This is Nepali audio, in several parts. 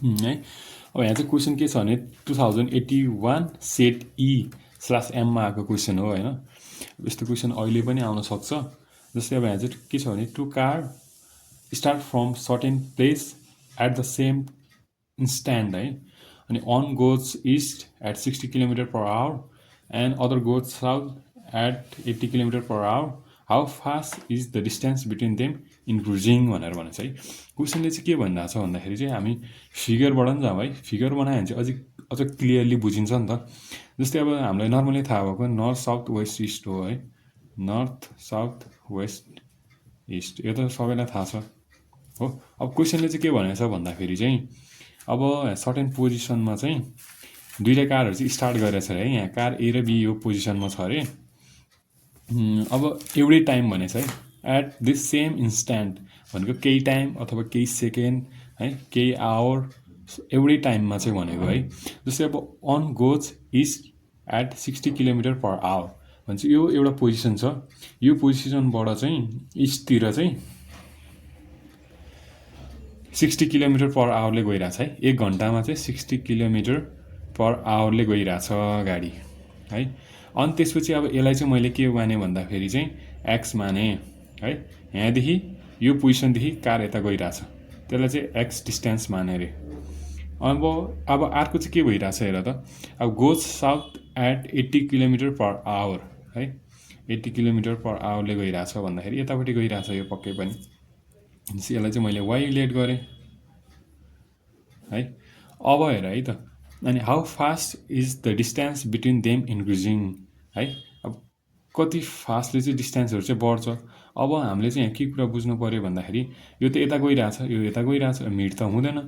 है। अब यहाँ चाहिँ क्वेसन के छ भने 2081 सेट E/M मा आएको क्वेसन हो हैन। यस्तो क्वेसन अहिले पनि आउन सक्छ। जस्तै अब यहाँ चाहिँ के छ भने two car start from certain place at the same instant है, अनि one goes east at 60 km/h and other goes south at 80 km/h. How fast is the distance between them increasing भनेर भनेछ है। क्वेसनले चाहिँ के भनिरहेको छ भन्दाखेरि चाहिँ हामी फिगरबाट पनि जाउँ है। फिगर बनायो भने चाहिँ अझ क्लियरली बुझिन्छ नि त। जस्तै अब हामीलाई नर्मली थाहा भएको नर्थ साउथ वेस्ट इस्ट हो है। नर्थ साउथ वेस्ट इस्ट यो त सबैलाई थाहा छ हो। अब क्वेसनले चाहिँ के भनेको छ भन्दाखेरि चाहिँ अब सर्टेन पोजिसनमा चाहिँ दुईटा कारहरू चाहिँ स्टार्ट गरेछ है। यहाँ कार ए र बी यो पोजिसनमा छ अरे। अब एउटै टाइम भनेछ है, एट दिस सेम इन्स्ट्यान्ट भनेको केही टाइम अथवा केही सेकेन्ड है, केही आवर एउटै टाइममा चाहिँ भनेको है। जस्तै अब on goes east at 60 km/h भन्छ। यो एउटा पोजिसन छ, यो पोजिसनबाट चाहिँ इस्टतिर चाहिँ 60 km/h ले गइरहेछ है। एक घन्टामा चाहिँ 60 km/h ले गइरहेछ गाडी है। अनि त्यसपछि अब यसलाई चाहिँ मैले के माने भन्दाखेरि चाहिँ एक्स माने है। यहाँदेखि यो पोजिसनदेखि कार यता गइरहेछ, त्यसलाई चाहिँ एक्स डिस्टेन्स माने अरे। अब अर्को चाहिँ के भइरहेछ हेर त। अब गोज साउथ एट 80 km/h है, 80 km/h ले गइरहेछ भन्दाखेरि यतापट्टि गइरहेछ यो पक्कै पनि। यसलाई चाहिँ मैले वाइ लेट गरेँ है। अब हेर है त, अनि how fast is the distance between them increasing है। अब कति फास्टले चाहिँ डिस्टेन्सहरू चाहिँ बढ्छ। अब हामीले चाहिँ यहाँ के कुरा बुझ्नु पऱ्यो भन्दाखेरि यो त यता गइरहेछ, यो यता गइरहेछ, मिड त हुँदैन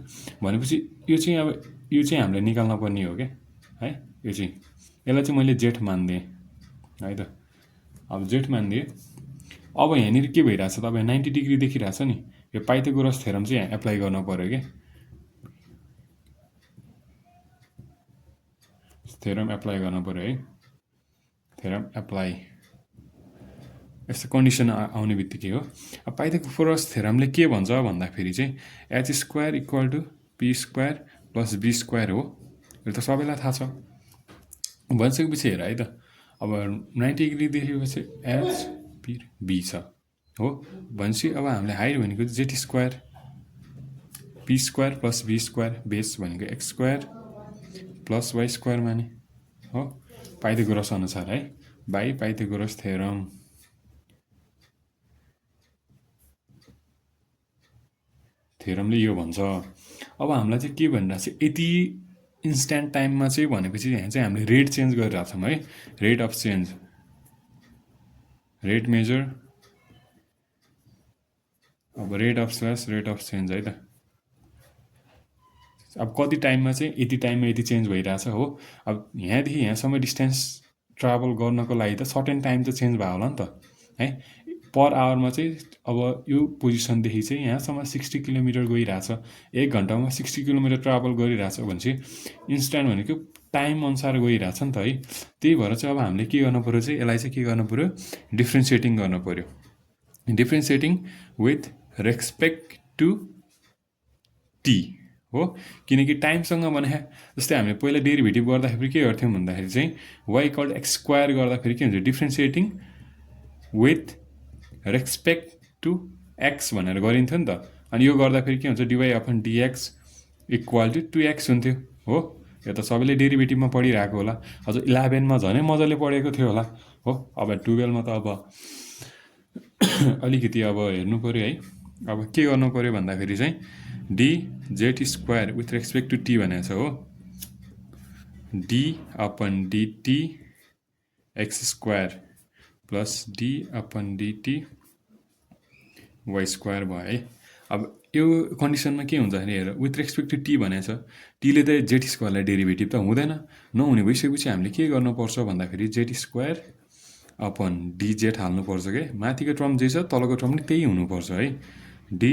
भनेपछि यो चाहिँ हामीले निकाल्न पर्ने हो क्या है। यो चाहिँ यसलाई चाहिँ मैले जेट मानिदिएँ है त। अब जेट मानिदिएँ। अब यहाँनिर के भइरहेछ तपाईँ 90 डिग्री देखिरहेछ नि, यो पाइथागोरस थ्योरम चाहिँ यहाँ एप्लाई गर्नु पऱ्यो क्या। थ्योरम एप्लाई गर्नु पऱ्यो है। थ्योरम एप्लाई यस्तो कन्डिसन आउने बित्तिकै हो। अब पाइथागोरस थ्योरमले के भन्छ भन्दाखेरि चाहिँ H square equal to P square plus B square हो। यो त सबैलाई थाहा छ। भनिसकेपछि हेर है त, अब 90 डिग्री देखेपछि एच पी बी छ हो भनेपछि अब हामीले हाइट भनेको z square P square plus B square, base भनेको X square plus Y square माने हो पाइथागोरस अनुसार है, बाई पाइथागोरस थ्योरम। थ्योरमले यो भन्छ। अब हामीलाई चाहिँ के भनिरहेको छ, यति इन्स्ट्यान्ट टाइममा चाहिँ भनेपछि यहाँ चाहिँ हामीले रेट चेन्ज गरिरहेको छौँ है। Rate of change, rate measure, अब rate of slash rate of change है त। अब कति टाइममा चाहिँ यति टाइममा यति चेन्ज भइरहेछ हो। अब यहाँदेखि यहाँसम्म डिस्टेन्स ट्राभल गर्नको लागि त सर्टेन टाइम त चेन्ज भयो होला नि त है। पर आवरमा चाहिँ अब यो पोजिसनदेखि चाहिँ यहाँसम्म 60 किलोमिटर गइरहेछ, एक घन्टामा 60 किलोमिटर ट्राभल गरिरहेछ भनेपछि इन्स्ट्यान्ट भनेको टाइम अनुसार गइरहेछ नि त है। त्यही भएर चाहिँ अब हामीले के गर्नु पऱ्यो चाहिँ यसलाई चाहिँ के गर्नु पऱ्यो, डिफ्रेन्सिएटिङ गर्नु पऱ्यो। Differentiating with respect to T हो, किनकि टाइमसँग भने जस्तै हामीले पहिला डेरिभेटिभ गर्दाखेरि के गर्थ्यौँ भन्दाखेरि चाहिँ वाइ इक्वल एक्स स्क्वायर गर्दाखेरि के हुन्छ, differentiating with respect to X भनेर गरिन्थ्यो नि त। अनि यो गर्दाखेरि के हुन्छ, D Y upon D X equal to 2x हुन्थ्यो हो। यो त सबैले डेरिभेटिभमा पढिरहेको होला, अझ 11मा झनै मजाले पढेको थियो होला हो। अब 12मा त अब अलिकति अब हेर्नु पऱ्यो है। अब के गर्नु पऱ्यो भन्दाखेरि चाहिँ D Z square with respect to T भनेको छ हो, D upon D T X square plus D upon D T Y square भयो है। अब यो कन्डिसनमा के हुन्छ भने हेर, विथ रेस्पेक्ट टु टी भनेको छ, टीले त जेट स्क्वायरलाई डेरिभेटिभ त हुँदैन, नहुने भइसकेपछि हामीले के गर्नुपर्छ भन्दाखेरि jet square upon D jet हाल्नुपर्छ क्या। माथिको टर्म जे छ तलको टर्म पनि त्यही हुनुपर्छ है, डी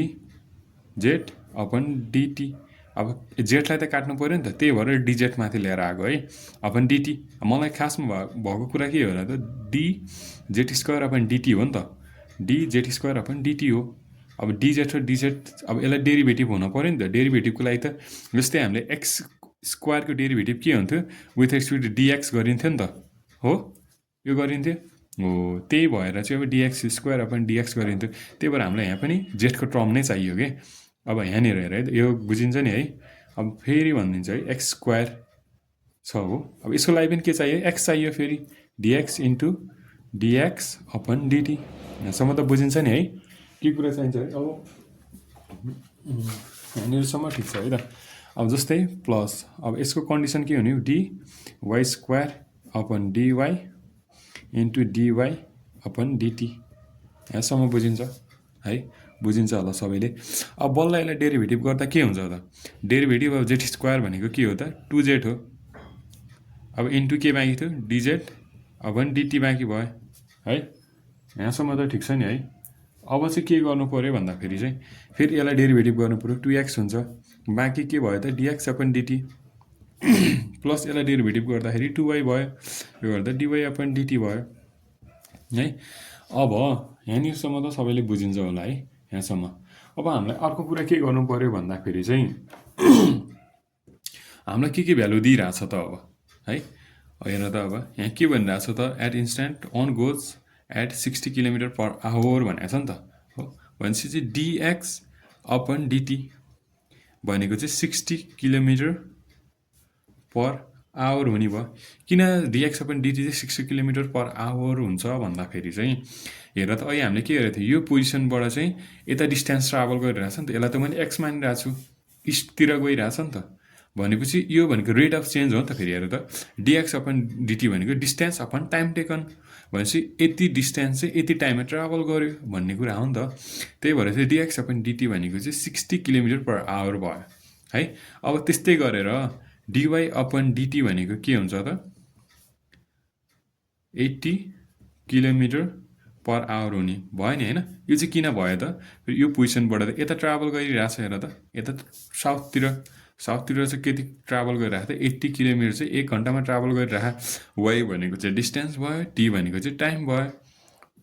जेट अपन डिटी। अब जेटलाई त काट्नु पऱ्यो नि त, त्यही भएर डिजेट माथि लिएर आएको है, अपन डिटी। मलाई खासमा भएको कुरा के हो र त, D Z square upon D T हो नि त, D Z square upon D T हो अब dz र dz अब यसलाई डेरिभेटिभ हुन पर्यो नि त डेरिभेटिभको लागि त जस्तै हामीले x स्क्वायरको डेरिभेटिभ के हुन्थ्यो विथ रेस्पेक्ट टु dx गरिन्थ्यो नि त हो यो गरिन्थ्यो हो त्यही भएर चाहिँ अब dx स्क्वायर अपन dx गरिन्थ्यो त्यही भएर हामीलाई यहाँ पनि z को टर्म नै चाहियो के अब यहाँनिर हेर है यो बुझिन्छ नि है अब फेरि भनिदिन्छ है x स्क्वायर छ हो अब यसको लागि पनि के चाहियो x चाहियो फेरि dx into dx upon dt यहाँसम्म त बुझिन्छ नि है के कुरा चाहिन्छ है अब यहाँनिरसम्म ठिक छ है त अब जस्तै प्लस अब यसको कन्डिसन के हुने dy square upon dy into dy upon dt यहाँसम्म बुझिन्छ है बुझिन्छ होला सबैले अब बल्ल यसलाई डेरिभेटिभ गर्दा के हुन्छ त डेरिभेटिभ अफ z स्क्वायर भनेको के हो त 2z हो अब इन्टु के बाँकी थियो dz अपन dt बाँकी भयो है यहाँसम्म त ठिक छ नि है अब चाहिँ के गर्नु पर्यो भन्दाखेरि चाहिँ फेरि यसलाई डेरिभेटिभ गर्नु पर्यो 2x हुन्छ बाँकी के भयो त dx अपन dt प्लस यसलाई डेरिभेटिभ गर्दाखेरि 2y भयो यो गर्दा dy अपन dt भयो है अब यहाँनिरसम्म त सबैले बुझिन्छ होला है यहाँसम्म अब हामीलाई अर्को कुरा के गर्नु पर्यो भन्दाखेरि चाहिँ हामीलाई के भ्यालु दिइरहेछ त अब है हेर त अब यहाँ के भनिरहेछ त at instant on goes at 60 kilometre per hour भनेको छ नि त हो भनेपछि चाहिँ dx अपन dt भनेको चाहिँ 60 किलोमिटर पर आवर हुने भयो किन dx अपन dt चाहिँ 60 किलोमिटर पर आवर हुन्छ भन्दाखेरि चाहिँ हेर त अहिले हामीले के गरेको थियो यो पोजिसनबाट चाहिँ यता डिस्टेन्स ट्राभल गरिरहेछ नि त यसलाई त मैले x मानिरहेको छु इस्टतिर गइरहेछ नि त भनेपछि यो भनेको रेट अफ चेन्ज हो नि त फेरि हेर त dx अपन dt भनेको डिस्टेन्स अपन टाइम टेकन भनेपछि यति डिस्टेन्स चाहिँ यति टाइममा ट्राभल गर्यो भन्ने कुरा हो नि त त्यही भएर चाहिँ dx अपन dt भनेको चाहिँ 60 किलोमिटर पर आवर भयो है अब त्यस्तै गरेर dy अपन dt भनेको के हुन्छ त 80 किलोमिटर पर आवर हुने भयो नि हैन यो चाहिँ किन भयो त यो पोजिसनबाट त यता ट्राभल गरिरहेछ हेर त यता साउथतिर चाहिँ कति ट्राभल गरिरहेको त 80 किलोमिटर चाहिँ 1 घण्टामा ट्राभल गरिरहेको y भनेको चाहिँ डिस्टेन्स भयो t भनेको चाहिँ टाइम भयो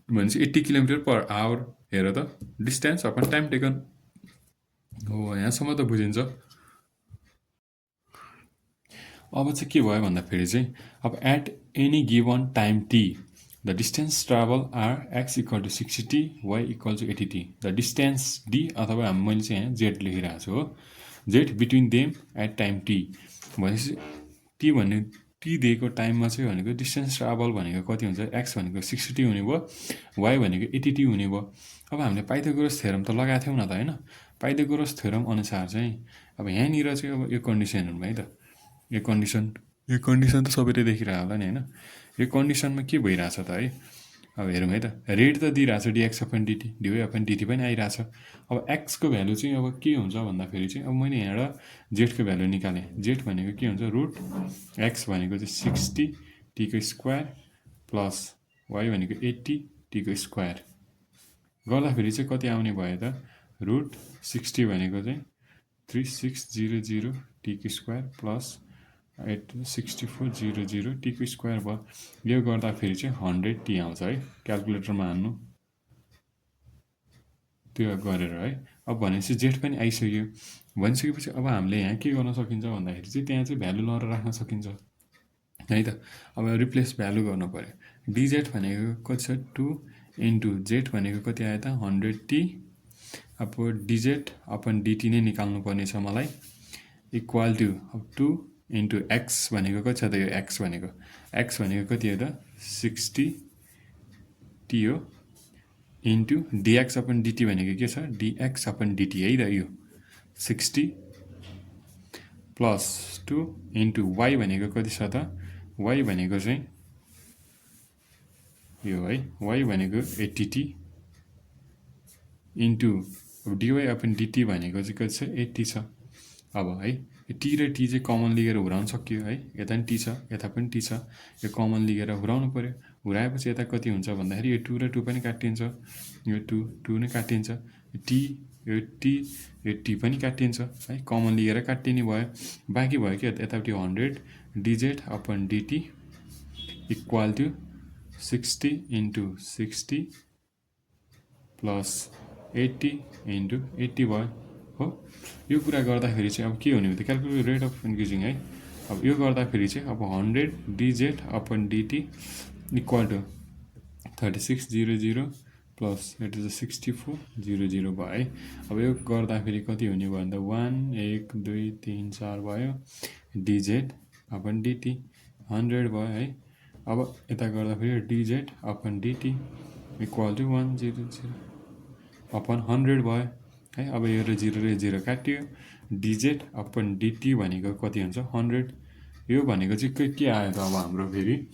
भनेपछि 80 किलोमिटर पर आवर हेर त डिस्टेन्स अपन टाइम टेकन हो यहाँसम्म त बुझिन्छ अब चाहिँ के भयो भन्दाखेरि चाहिँ अब at any given time t the distance travel are x equal to 60t y equal to 80t the distance d अथवा मैले चाहिँ यहाँ z लेखिरहेको छु हो z between them at time t भनेपछि t भन्ने t दिएको टाइममा चाहिँ भनेको डिस्टेन्स ट्राभल भनेको कति हुन्छ x भनेको 60t हुने भयो y भनेको 80t हुने भयो अब हामीले पाइथागोरस थ्योरम त लगाएको थियौँ न त हैन पाइथागोरस थ्योरम अनुसार चाहिँ अब यहाँनिर चाहिँ अब यो कन्डिसनहरुमा है त यो कन्डिसन त सबैले देखिरहेको होला नि हैन यो कन्डिसनमा के भइरहेछ त है अब हेरौँ है त रेट त दिइरहेछ dx upon dt dy upon dt पनि आइरहेछ अब x को भ्यालु चाहिँ अब के हुन्छ भन्दाखेरि चाहिँ अब मैले यहाँबाट z को भ्यालु निकालेँ z भनेको के हुन्छ रुट x भनेको चाहिँ 60 t को स्क्वायर प्लस y भनेको 80 t को स्क्वायर गर्दाखेरि चाहिँ कति आउने भयो त रुट 60 भनेको चाहिँ 3600 t को स्क्वायर प्लस 6400 t को स्क्वायर भयो यो गर्दाखेरि चाहिँ 100t आउँछ है क्याल्कुलेटरमा हान्नु त्यो गरेर है अब भनेपछि जेट पनि आइसक्यो भनिसकेपछि अब हामीले यहाँ के गर्न सकिन्छ भन्दाखेरि चाहिँ त्यहाँ चाहिँ भ्यालु लगाएर राख्न सकिन्छ है त अब रिप्लेस भ्यालु गर्नु पर्यो dz भनेको कति छ 2 इन्टु z भनेको कति आयो त 100t अब dz अपन dt नै निकाल्नु पर्ने छ मलाई इक्वल टु अब 2 इन्टु x भनेको कति छ त यो x भनेको कति हो त 60t हो इन्टु dx अपन dt भनेको के छ dx अपन dt है त यो 60 प्लस 2 इन्टु y भनेको कति छ त y भनेको चाहिँ यो है y भनेको 80t into dy upon dt भनेको चाहिँ कति छ 80 छ अब है t र t चाहिँ कमन लिएर हुराउन सकियो है यता पनि t छ यता पनि t छ यो कमन लिएर हुराउनु पर्यो हुराएपछि यता कति हुन्छ भन्दाखेरि यो 2 र 2 पनि काटिन्छ यो 2 नै काटिन्छ t यो t पनि काटिन्छ है कमन लिएर काटिने भयो बाँकी भयो के यतापट्टि 100 dz upon dt equal to 60 into 60 plus 80 into 80 भयो हो। यो कुरा गर्दाखेरि चाहिँ अब के हुने भयो त क्यालकुलेट रेट अफ इन्क्रिजिङ है। अब यो गर्दाखेरि चाहिँ अब 100 dz upon dt equal to 3600 plus it is 6400 भयो है। अब यो गर्दाखेरि कति हुने भयो भन्दा 1 1 2 3 4 भयो dz अपन dt 100 भयो है। अब यता गर्दाखेरि dz upon dt equal to 100 upon 100 भयो है। अब यो र 0 काट्यो dz अपन dt भनेको कति हुन्छ 100। यो भनेको चाहिँ के आयो त अब हाम्रो फेरि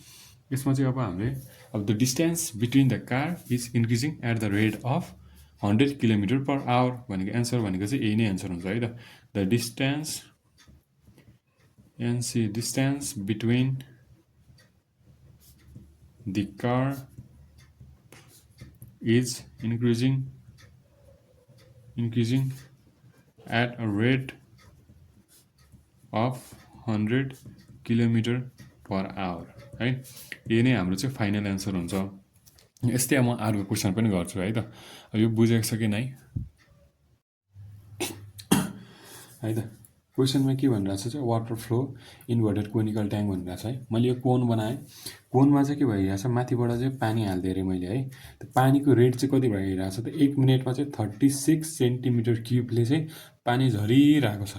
यसमा चाहिँ अब हामीले अब the distance between the car is increasing at the rate of 100 kilometre per hour भनेको एन्सर भनेको चाहिँ यही नै एन्सर हुन्छ है त। द डिस्टेन्स एनसी distance between the car is increasing at a rate of 100 kilometre per hour है। यही नै हाम्रो चाहिँ फाइनल एन्सर हुन्छ। यस्तै म अर्को क्वेसन पनि गर्छु है त। यो बुझेको छ कि नै है त। क्वेसनमा के भनिरहेको छ चाहिँ water flow inverted conical tank भनिरहेको छ है। मैले यो कोन बनाएँ, कोनमा चाहिँ के भइरहेको छ माथिबाट चाहिँ पानी हालिदिएँ अरे मैले है। त्यो पानीको रेट चाहिँ कति भइरहेको छ त 1 मिनटमा चाहिँ 36 सेन्टिमिटर क्युबले चाहिँ पानी झरिरहेको छ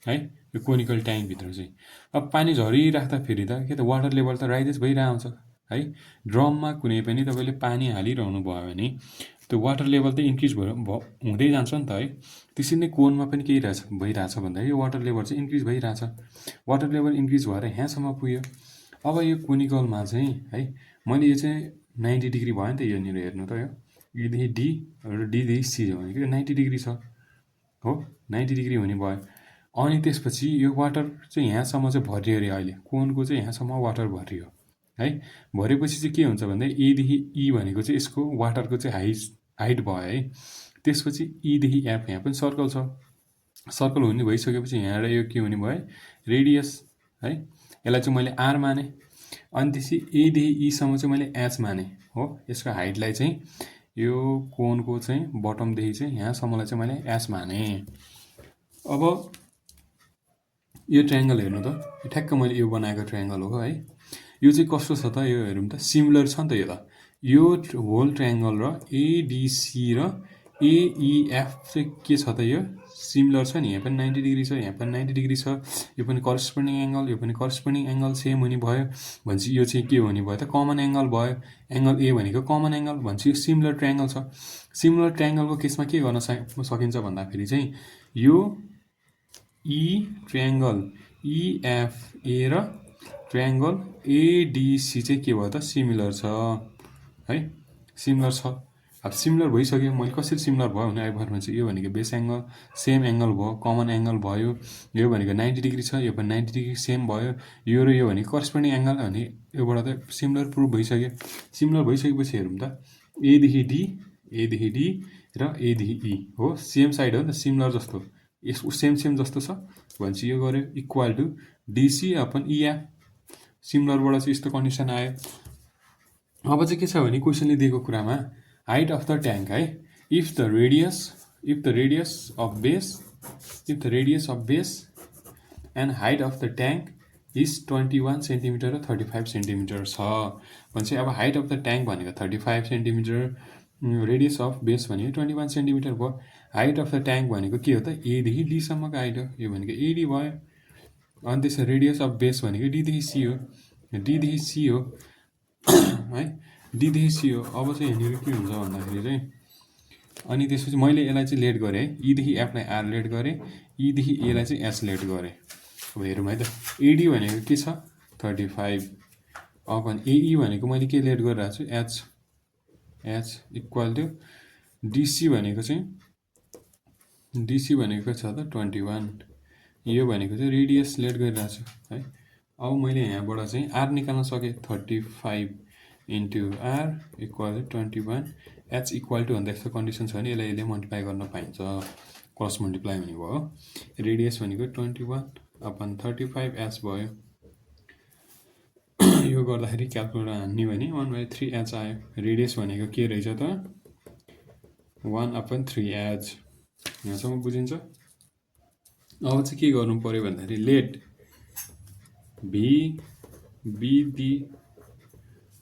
है यो कोनिकल ट्याङ्कभित्र चाहिँ। अब पानी झरिराख्दाखेरि त के त वाटर लेभल त राइजेस भइरहेको हुन्छ है। ड्रममा कुनै पनि तपाईँले पानी हालिरहनु भयो भने त्यो वाटर लेभल त इन्क्रिज हुँदै जान्छ नि त है। त्यसरी नै कोनमा पनि के भइरहेछ भन्दाखेरि यो वाटर लेभल चाहिँ इन्क्रिज भइरहेछ। वाटर लेभल इन्क्रिज भएर यहाँसम्म पुग्यो। अब यो कोनिकलमा चाहिँ है मैले यो चाहिँ 90 डिग्री भयो नि त यहाँनिर हेर्नु त यो यदेखि डी र डीदेखि सी भनेको 90 डिग्री छ हो 90 डिग्री हुने भयो। अनि त्यसपछि यो वाटर चाहिँ यहाँसम्म चाहिँ भरियो अरे अहिले कोनको चाहिँ यहाँसम्म वाटर भरियो है। भरेपछि चाहिँ के हुन्छ भन्दा एदेखि ई भनेको चाहिँ यसको वाटरको चाहिँ हाइट भयो है। त्यसपछि ईदेखि एफ यहाँ पनि सर्कल छ। सर्कल हुने भइसकेपछि यहाँबाट यो के हुने भयो रेडियस है। यसलाई चाहिँ मैले आर माने। अनि त्यसपछि एदेखि ईसम्म चाहिँ मैले एच माने हो। यसको हाइटलाई चाहिँ यो कोनको चाहिँ बटमदेखि चाहिँ यहाँसम्मलाई चाहिँ मैले एच माने। अब यो ट्रायङ्गल हेर्नु त ठ्याक्क मैले यो बनाएको ट्रायङ्गल हो है। यो चाहिँ कस्तो छ त यो हेरौँ त सिमिलर छ नि त यो त। यो होल ट्रायङ्गल र एडिसी र एइएफ चाहिँ के छ त यो सिमिलर छ नि। यहाँ पनि 90 डिग्री छ यहाँ पनि 90 डिग्री छ। यो पनि करस्पोन्डिङ एङ्गल यो पनि करस्पोन्डिङ एङ्गल सेम हुने भयो भनेपछि यो चाहिँ के हुने भयो त कमन एङ्गल भयो। एङ्गल ए भनेको कमन एङ्गल भनेपछि यो सिमिलर ट्रायङ्गल छ। सिमिलर ट्रायङ्गलको केसमा के गर्न सकिन्छ भन्दाखेरि चाहिँ यो ई ट्रायङ्गल इएफए र ट्रायङ्गल एडिसी चाहिँ के भयो त सिमिलर छ है। सिमिलर छ। अब सिमिलर भइसक्यो। मैले कसरी सिमिलर भयो भने आइफरमा चाहिँ यो भनेको बेस एङ्गल सेम एङ्गल भयो कमन एङ्गल भयो। यो भनेको 90 डिग्री छ यो पनि 90 डिग्री सेम भयो। यो र यो भनेको करस्पोन्डिङ एङ्गल भने योबाट त सिमिलर प्रुभ भइसक्यो। सिमिलर भइसकेपछि हेरौँ त एदेखि डी र एदेखि ई हो सेम साइड हो नि त सिमिलर जस्तो यसको सेम जस्तो छ भनेपछि यो गऱ्यो equal to DC upon EF. सिमिलरबाट चाहिँ यस्तो कन्डिसन आयो। अब चाहिँ के छ भने क्वेसनले दिएको कुरामा हाइट अफ द ट्याङ्क है if the radius of base and white of the tank is 21 centimetre र 35 सेन्टिमिटर छ भनेपछि अब हाइट अफ द ट्याङ्क भनेको 35 सेन्टिमिटर रेडियस अफ बेस भनेको 21 सेन्टिमिटर भयो। हाइट अफ द ट्याङ्क भनेको के हो त एदेखि डीसम्मको हाइट हो यो भनेको एडी भयो। अनि त्यसको रेडियस अफ बेस भनेको डीदेखि सी हो है डीदेखि सी हो। अब चाहिँ यहाँनिर के हुन्छ भन्दाखेरि चाहिँ अनि त्यसपछि मैले यसलाई चाहिँ लेट गरेँ है ईदेखि एफलाई आर लेट गरेँ ईदेखि एलाई चाहिँ एच लेट गरेँ। अब हेरौँ है त एडी भनेको के छ 35 अपन एई भनेको मैले के लेट गरिरहेको छु एच इक्वल टु डिसी भनेको छ त 21 यो भनेको चाहिँ रेडियस लेट गरिरहेको छु है। अब मैले यहाँबाट चाहिँ आर निकाल्न सकेँ 35 into R equal to 21 H equal to भन्दा यस्तो कन्डिसन छ भने यसले मल्टिप्लाई गर्न पाइन्छ क्रस मल्टिप्लाई हुने भयो। रेडियस भनेको 21 अपन 35 एच भयो। यो गर्दाखेरि क्यालकुलेटर हान्ने भने 1/3 एच आयो। रेडियस भनेको के रहेछ त 1/3 एज यहाँसम्म बुझिन्छ। अब चाहिँ के गर्नु पर्यो भन्दाखेरि let V be the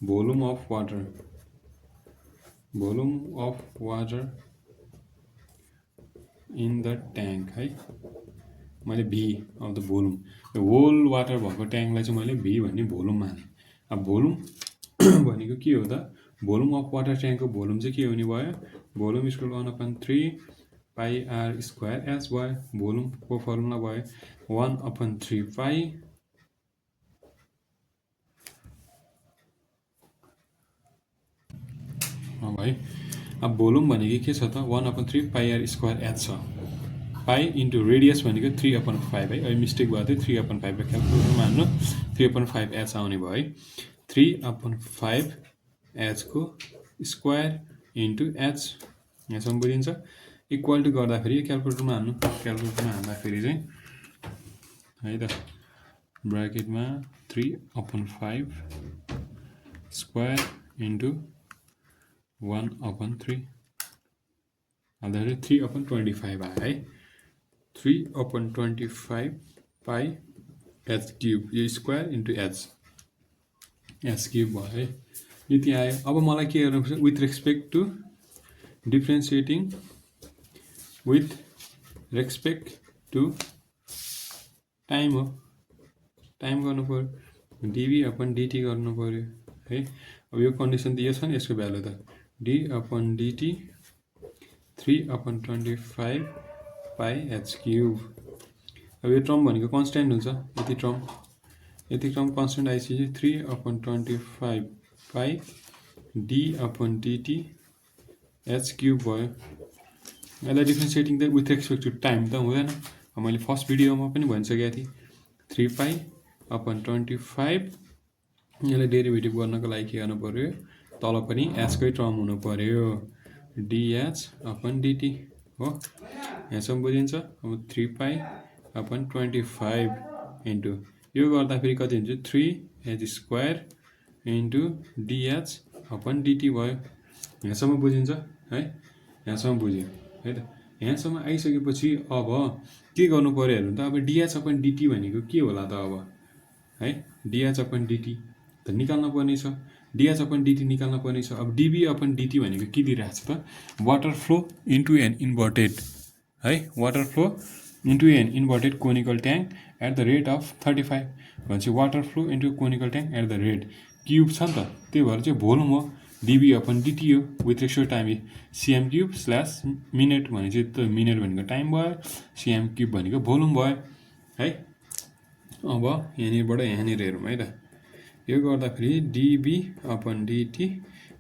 volume of water in the tank है। मैले V of the volume whole water भएको ट्याङ्कलाई चाहिँ मैले भी भन्ने भोल्युम माने। अब भोल्युम भनेको के हो त भोल्युम अफ वाटर ट्याङ्कको भोल्युम चाहिँ के हुने भयो volume equal 1/3 pi R square H भयो। भोल्युमको फर्मुला भयो 1/3 पाई है। अब भोल्युम भनेको के छ त 1/3 पाई आर स्क्वायर एच छ। पाई इन्टु रेडियस भनेको 3/5 है। अहिले मिस्टेक भयो थियो 3/5 क्यालकुलेटर मान्नु 3/5 एच आउने भयो है। 3/5 एचको स्क्वायर इन्टु एच यहाँसम्म बुझिन्छ। इक्वल टु गर्दाखेरि क्यालकुलेटरमा हान्नु। क्यालकुलेटरमा हान्दाखेरि चाहिँ है त ब्राकेटमा 3/5 स्क्वायर इन्टु 1/3 हाल्दाखेरि 3/25 आयो है। 3/25 पाई एच क्युब यो स्क्वायर इन्टु एच क्युब भयो है। यति आयो। अब मलाई के गर्नुपर्छ with respect to differentiating with respect to time हो। टाइम गर्नु पर्यो dv/dt गर्नु पर्यो है। अब यो कन्डिसन दिएको छ नि यसको भ्यालु त d/dt 3/25 पाई एच क्युब। अब यो टर्म भनेको कन्स्ट्यान्ट हुन्छ। यति टर्म कन्स्ट्यान्ट आइसक्यो 3/25 पाई d/dt एच क्युब भयो। यसलाई डिफ्रेन्सिएटिङ त विथ रेस्पेक्ट टु टाइम त हुँदैन। मैले फर्स्ट भिडियोमा पनि भनिसकेको थिएँ 3π/25 यसलाई डेरिभेटिभ गर्नको लागि के गर्नु पर्यो तल पनि एचकै टर्म हुनु पर्यो dh/dt हो। यहाँसम्म बुझिन्छ। अब 3π/25 इन्टु यो गर्दाखेरि कति हुन्छ 3h स्क्वायर इन्टु dh/dt भयो। यहाँसम्म बुझिन्छ है। यहाँसम्म बुझ्यो है त। यहाँसम्म आइसकेपछि अब के गर्नु पर्यो हेर्नु त अब dh/dt भनेको के होला त अब है dh/dt त निकाल्न पर्ने छ। dh/dt निकाल्न पर्ने छ। अब dv/dt भनेको के दिइरहेको छ त water flow into an inverted है। Water flow into an inverted conical tank at the rate of 35 भनेपछि water flow into conical tank at the rate cube छ नि त त्यही भएर चाहिँ भोल्युम हो dv/dt हो with ratio time cm cube slash minute भने चाहिँ त मिनट भनेको टाइम भयो cm क्युब भनेको भोल्युम भयो है। अब यहाँनिरबाट यहाँनिर हेरौँ है त। यो गर्दाखेरि dv/dt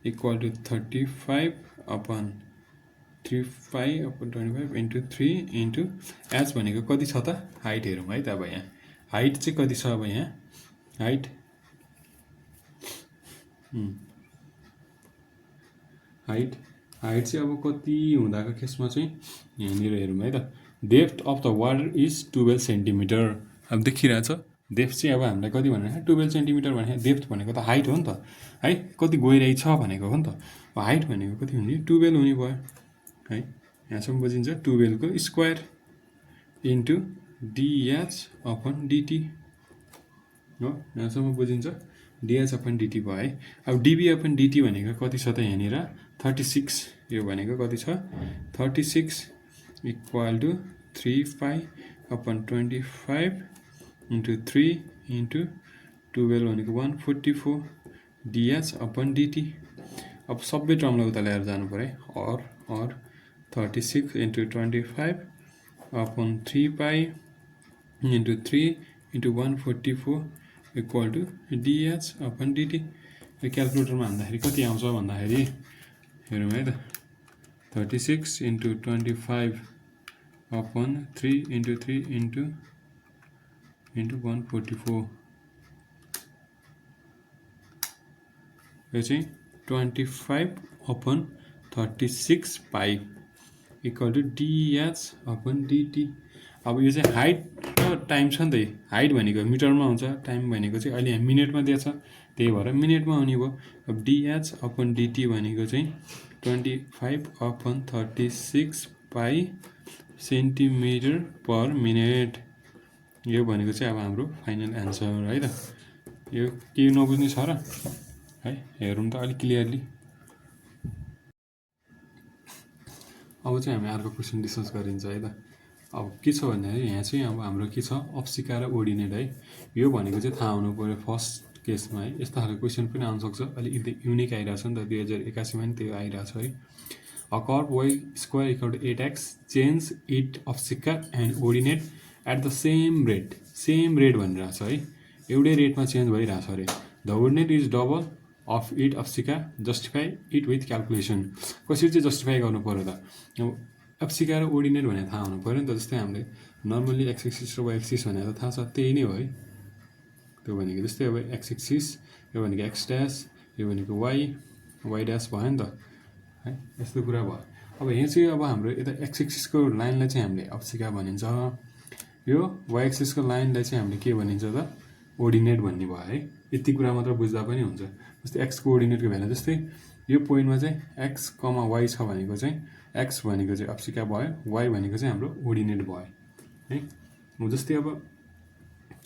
equal to 35/3π/25 into 3 into H भनेको कति छ त हाइट हेरौँ है त। अब यहाँ हाइट चाहिँ कति छ अब यहाँ हाइट चाहिँ अब कति हुँदाको केसमा चाहिँ यहाँनिर हेरौँ है त। Depth of the water is 12 centimetre. अब देखिरहेछ डेप्थ चाहिँ अब हामीलाई कति भनेको 12 सेन्टिमिटर भने डेप्थ भनेको त हाइट हो नि त है। कति गइरहेछ भनेको हो नि त। हाइट भनेको कति हुने 12 हुने भयो है। यहाँसम्म बुझिन्छ। 12 को स्क्वायर इन्टु dh/dt हो। यहाँसम्म बुझिन्छ। dh/dt भयो है। अब dv/dt भनेको कति छ त यहाँनिर 36 यो भनेको कति छ 36 इक्वल टु 3π/25 इन्टु 3 इन्टु 12 भनेको 144 dh/dt। अब सबै टर्मलाई उता ल्याएर जानु पर्यो और 36 into 25/3π into 3 into 144 equal to dh/dt। यो क्यालकुलेटरमा हान्दाखेरि कति आउँछ भन्दाखेरि हेरौँ है त 36 इन्टु 25/3 इन्टु 3 इन्टु 144 यो चाहिँ 25/36 पाई इक्वल टु dh/dt। अब यो चाहिँ हाइट र टाइम छ नि त। हाइट भनेको मिटरमा हुन्छ टाइम भनेको चाहिँ अहिले यहाँ मिनटमा दिएको छ त्यही भएर मिनटमा हुने भयो। अब dh/dt भनेको चाहिँ 25/36 पाई सेन्टिमिटर पर मिनेट। यो भनेको चाहिँ अब हाम्रो फाइनल एन्सर है त। यो के नबुझ्ने छ र है, हेरौँ त अलिक क्लियरली। अब चाहिँ हामी अर्को क्वेसन डिस्कस गरिन्छ है त। अब के छ भन्दाखेरि यहाँ चाहिँ अब हाम्रो के छ, अप्सिका र ओर्डिनेट है। यो भनेको चाहिँ थाहा हुनु पऱ्यो फर्स्ट केसमा है। यस्तो खालको क्वेसन पनि आउन सक्छ, अलिक युनिक आइरहेछ नि त, 2081मा नि त्यो आइरहेछ है। A curve y square equal to 8x change it abscissa and ordinate at the same rate. Same rate भनिरहेछ है, एउटै रेटमा चेन्ज भइरहेछ अरे। The ordinate is double of it abscissa, justify it with calculation. कसरी चाहिँ जस्टिफाई गर्नु पऱ्यो त? अब अप्सिका र ओर्डिनेट भनेर थाहा हुनु पऱ्यो नि त। जस्तै हामीले नर्मली एक्स एक्सिस र वाइ एक्सिस भनेर थाहा छ, त्यही नै हो है। त्यो भनेको जस्तै अब एक्स एक्सिस, यो भनेको एक्स ड्यास, यो भनेको वाइ ड्यास भयो नि त है, यस्तो कुरा भयो। अब यहाँ चाहिँ अब हाम्रो यता एक्स एक्सिसको लाइनलाई चाहिँ हामीले अप्सिका भनिन्छ, यो वाइ एक्सिसको लाइनलाई चाहिँ हामीले के भनिन्छ त? ओर्डिनेट भन्ने भयो है। यति कुरा मात्र बुझ्दा पनि हुन्छ। जस्तै एक्सको ओर्डिनेटको भ्यालु जस्तै यो पोइन्टमा चाहिँ एक्स कमा वाइ छ भनेको चाहिँ एक्स भनेको चाहिँ अप्सिका भयो, वाइ भनेको चाहिँ हाम्रो ओर्डिनेट भयो है। जस्तै अब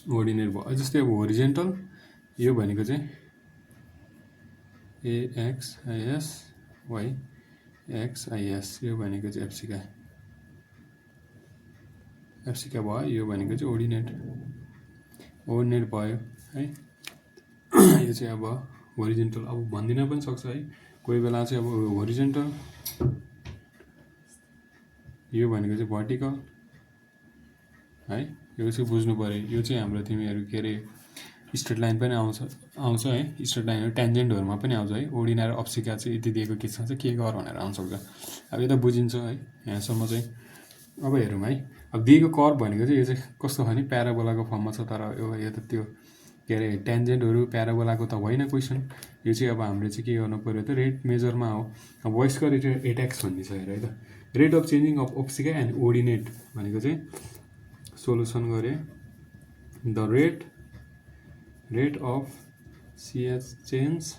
ओर्डिनेट भयो, जस्तै अब होरिजेन्टल यो भनेको चाहिँ X axis Y axis, यो भनेको चाहिँ एप्सिका भयो, यो भनेको चाहिँ ओर्डिनेट भयो है। यो चाहिँ अब होरिजेन्टल, अब भनिदिन पनि सक्छ है कोही बेला चाहिँ। अब होरिजेन्टल यो भनेको चाहिँ भर्टिकल है, यो चाहिँ बुझ्नु पऱ्यो। यो चाहिँ हाम्रो तिमीहरू के अरे स्ट्रेट लाइन पनि आउँछ है, स्ट्रेट लाइनहरू ट्यान्जेन्टहरूमा पनि आउँछ है। ओर्डिनेट अप्सिका चाहिँ यति दिएको केसमा चाहिँ के गर भनेर आउन सक्छ। अब यता बुझिन्छ है यहाँसम्म चाहिँ। अब हेरौँ है, अब दिएको कर्व भनेको चाहिँ यो चाहिँ कस्तो छ भने प्याराबोलाको फर्ममा छ, तर यो त त्यो के अरे ट्यान्जेन्टहरू प्याराबोलाको त होइन क्वेसन। यो चाहिँ अब हामीले चाहिँ के गर्नु पऱ्यो त, रेट मेजरमा हो। अब वाइ स्क्वायर रेट 8x भन्ने छ हेर है त। Rate of changing of abscissa and ordinate भनेको चाहिँ सोल्युसन गरे, the rate of CH change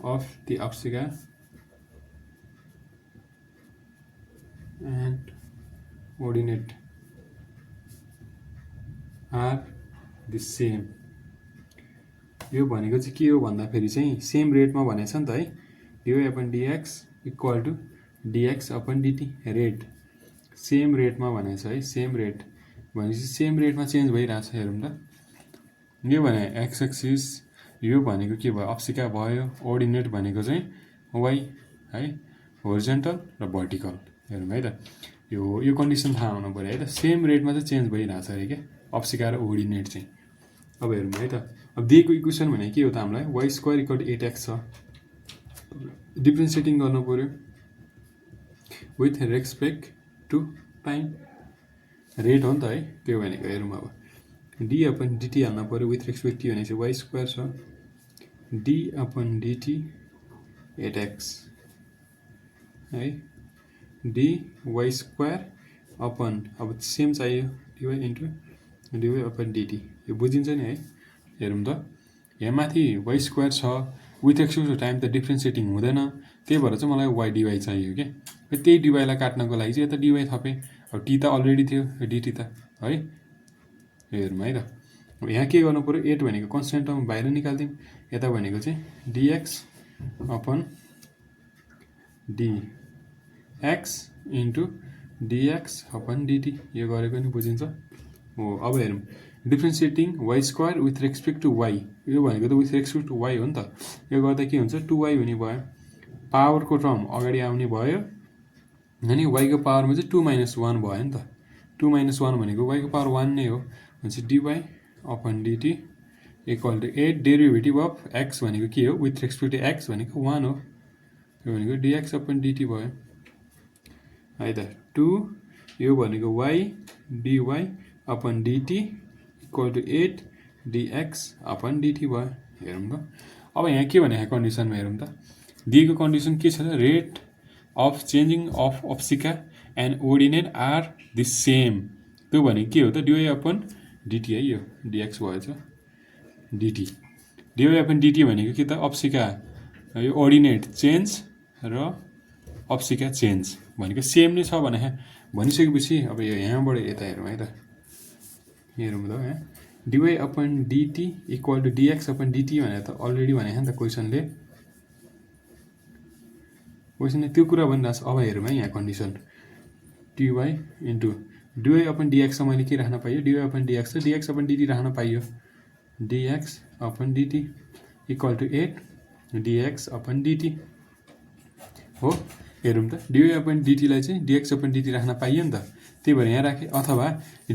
of the abscissa and ordinate are the same. यो भनेको चाहिँ के हो भन्दाखेरि चाहिँ सेम रेटमा भनेको छ नि त है। dy upon dx equal to dx upon dt। Rate same रेटमा भनेको छ है। सेम रेट भनेपछि सेम रेटमा चेन्ज भइरहेछ। हेरौँ त, यो भने एक्स एक्सिस, यो भनेको के भयो अप्सिका भयो, ओर्डिनेट भनेको चाहिँ वाइ है, होरिजेन्टल र भर्टिकल। हेरौँ है त, यो कन्डिसन थाहा हुनु पऱ्यो है त। सेम रेटमा चाहिँ चेन्ज भइरहेछ अरे क्या अप्सिका र ओर्डिनेट चाहिँ। अब हेरौँ है त, अब दिएको इक्वेसन भने के हो त हामीलाई, y square equal to 8x छ। डिफ्रेन्सिएटिङ गर्नु पऱ्यो with respect to time, rate हो नि त है त्यो भनेको। हेरौँ अब डी अपन डिटी हाल्नु पऱ्यो विथ रेस्पेक्ट टु भनेपछि वाइ स्क्वायर छ, डी अपन डिटी 8x है, डी वाइ स्क्वायर अपन अब सेम चाहियो D Y into D Y upon D T. यो बुझिन्छ नि है। हेरौँ त, यहाँ माथि वाइ स्क्वायर छ विथ रेस्पेक्ट टु टाइम त डिफ्रेन्सिएटिङ हुँदैन, त्यही भएर चाहिँ मलाई वाइ डिवाई चाहियो क्या। त्यही डिवाईलाई काट्नको लागि चाहिँ यता डिवाई थपेँ। अब टी त अलरेडी थियो, डिटी त है। हेरौँ है त, अब यहाँ के गर्नु पऱ्यो, 8 भनेको कन्सटेन्ट टर्म बाहिर निकालिदिउँ, यता भनेको चाहिँ D X upon D X into D X upon D T. यो गरेको नि बुझिन्छ हो। अब हेरौँ differentiating Y square with respect to Y, यो भनेको त विथ रेस्पेक्ट टु वाइ हो नि त। यो गर्दा के हुन्छ 2y हुने भयो, पावरको टर्म अगाडि आउने भयो, अनि वाइको पावरमा चाहिँ 2 - 1 भयो नि त। 2 - 1 भनेको वाइको पावर 1 नै हो, भनेपछि D Y upon D T equal to 8 derivative of X भनेको के हो, विथ रेस्पेक्ट टु एक्स भनेको 1 हो, यो भनेको डिएक्स अपन डिटी भयो है त। 2 यो भनेको Y D Y upon D T equal to 8 D X upon D T भयो। हेरौँ त, अब यहाँ के भनेको कन्डिसनमा हेरौँ त, दिएको कन्डिसन के छ त, rate of changing of abscissa and ordinate are the same. त्यो भनेको के हो त, डिवाई अपन डिटी है, यो डिएक्स भएछ डिटी। डिवाई अपन डिटी भनेको के त, अप्सिका यो अर्डिनेट चेन्ज र अप्सिका चेन्ज भनेको सेम नै छ भने भनिसकेपछि अब यहाँबाट यता हेरौँ है त हेरौँ त यहाँ dy upon dt equal to dx upon dt भनेर त अलरेडी भनेको नि त क्वेसनले त्यो कुरा भनिरहेको छ। अब हेरौँ है यहाँ condition dy into dy upon dx त मैले के राख्न पाइयो dy अपन dx त dx अपन dt राख्न पाइयो dx upon dt equal to 8 dx upon dt हो। हेरौँ त dy अपन dt लाई चाहिँ dx अपन dt राख्न पाइयो नि त त्यही भएर यहाँ राखेँ अथवा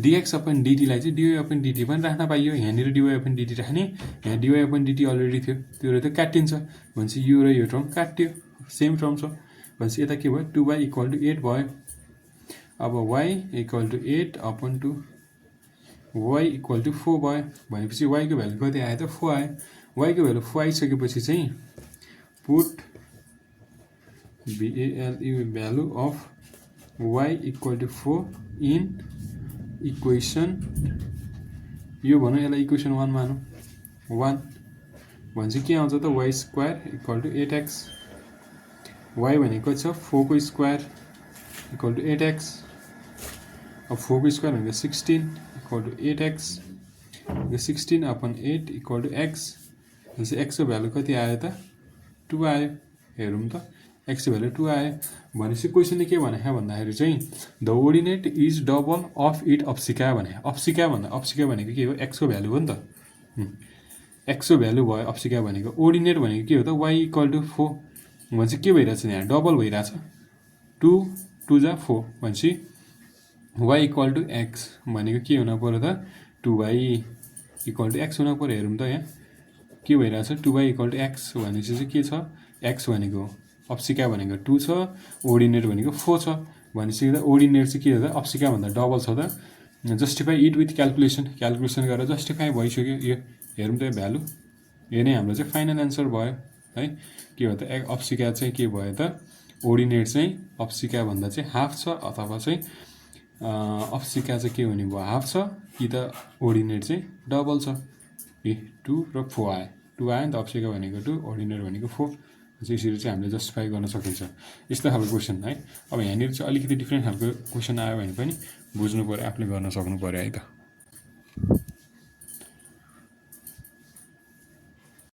dx अपन dt लाई चाहिँ dy अपन dt पनि राख्न पाइयो यहाँनिर dy अपन dt राख्ने यहाँ dy अपन dt अलरेडी थियो त्यो त काटिन्छ भनेपछि यो र यो टर्म काट्यो सेम टर्म छ भनेपछि यता के भयो 2y इक्वल टु 8 भयो। अब y equal to 8 upon two y equal to 4 भयो भनेपछि y को भ्यालु कति आयो त 4 आयो। y को भ्यालु 4 आइसकेपछि चाहिँ put value of y equal to 4 in equation यो भनौँ यसलाई इक्वेसन 1 मानौँ 1 भनेपछि के आउँछ त y square equal to 8x y भनेको छ 4 को स्क्वायर इक्वल टु 8x अब 4 को स्क्वायर भनेको 16 इक्वल टु 8x 16 अपन 8 इक्वल टु x भनेपछि x को भ्यालु कति आयो त 2 आयो। हेरौँ त x को भ्यालु 2 आयो भनेपछि क्वेसनले के भनेको भन्दाखेरि चाहिँ the ordinate is double of it abscissa भने अप्सिका भनेको के हो x को भ्यालु हो नि त x को भ्यालु भयो अप्सिका भनेको ओर्डिनेट भनेको के हो त y इक्वल टु 4 भनेपछि के भइरहेछ यहाँ डबल भइरहेछ 2 2 जा 4 भनेपछि y इक्वल टु x भनेको के हुन पर्यो त 2y इक्वल टु x हुन पर्यो। हेरौँ त यहाँ के भइरहेछ 2y इक्वल टु x भनेपछि चाहिँ के छ x भनेको अप्सिका भनेको 2 छ ओर्डिनेट भनेको 4 छ भनेपछि त ओर्डिनेट चाहिँ के हो त अप्सिका भन्दा डबल छ त जस्टिफाई इट विथ क्यालकुलेसन गरेर जस्टिफाई भइसक्यो यो हेरौँ त भ्यालु यो नै हाम्रो चाहिँ फाइनल एन्सर भयो है। के हो त अप्सिका चाहिँ के भयो त ओर्डिनेट चाहिँ अप्सिका भन्दा चाहिँ हाफ छ अथवा चाहिँ अप्सिका चाहिँ के हुने भयो हाफ छ कि त ओर्डिनेट चाहिँ डबल छ 2 र 4 आयो 2 आयो नि त अप्सिका भनेको 2 ओर्डिनेट भनेको 4 यसरी चाहिँ हामीले जस्टिफाई गर्न सकिन्छ यस्तो खालको क्वेसन है। अब यहाँनिर चाहिँ अलिकति डिफ्रेन्ट खालको क्वेसन आयो भने पनि बुझ्नु पर्यो आफूले गर्न सक्नु पर्यो है त।